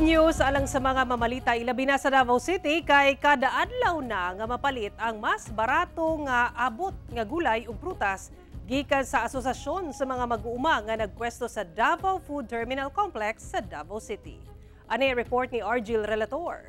Good news alang sa mga mamalitay, ilabi na sa Davao City, kay kada adlaw na nga mapalit ang mas barato nga abot nga gulay ug prutas gikan sa asosasyon sa mga mag-uuma nga nagpwesto sa Davao Food Terminal Complex sa Davao City. Ani report ni Argil Relator.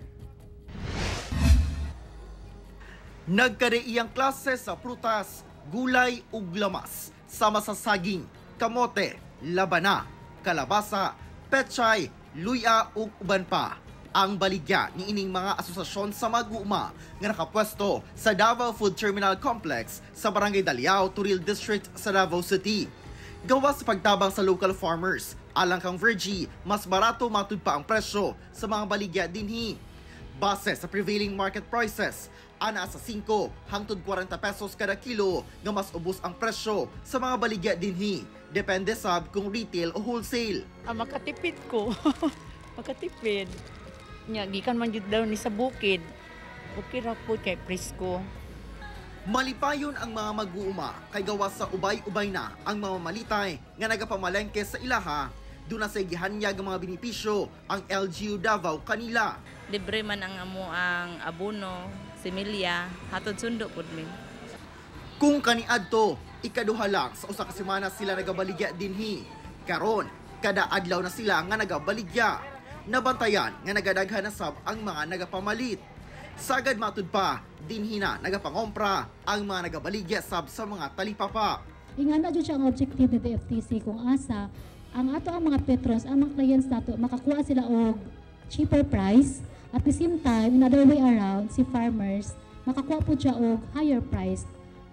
Nagkareiyang klase sa prutas, gulay ug lamas sama sa saging, kamote, labana, kalabasa, pechay, luya ug uban pa. Ang baligya ni ining mga asosasyon sa mag-uuma nga nakapwesto sa Davao Food Terminal Complex sa Barangay Daliao, Toril District sa Davao City. Gawa sa pagtabang sa local farmers, alang kang Virgie, mas barato matud pa ang presyo sa mga baligya dinhi. Base sa prevailing market prices, ana sa 5 hangtod 40 pesos kada kilo nga mas ubos ang presyo sa mga baligya dinhi. Depende sab kung retail o wholesale. Ah, makatipid ko. Makatipid. Nya, gikan man jud daw ni sa bukid. Okay ra po kay presko. Malipayon ang mga mag-uuma kay gawas sa ubay-ubay na ang mga malitay nga nagapamalengke sa ilaha, duna sa gihanyag ang mga benepisyo ang LGU Davao kanila. Libre man ang amo ang abono, similya, hatod sundo pud mi. Kung kaniadto, ikaduha lang sa usa ka semana sila nagabaligya dinhi. Karon, kada adlaw na sila nga nagabaligya. Nabantayan nga nagadaghan na sab ang mga nagapamalit. Sagad matud pa, dinhi na nagapangompra ang mga nagabaligya sab sa mga talipapa. Ingana jud siya ang objective ni DFTC kung asa ang ato ang mga patrons, ang mga clients nato makakuha sila og cheaper price. At the same time, in other way around, si farmers makakuha po siya og higher price,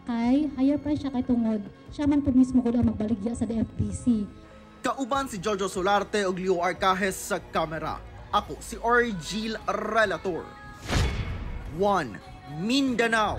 kay higher price siya kay tungod siya man pud mismo gud ang magbaligya sa DFBC. Kauban si Jojo Solarte ug Leo Arcajes sa kamera. Ako si Orgil Relator. 1 Mindanao.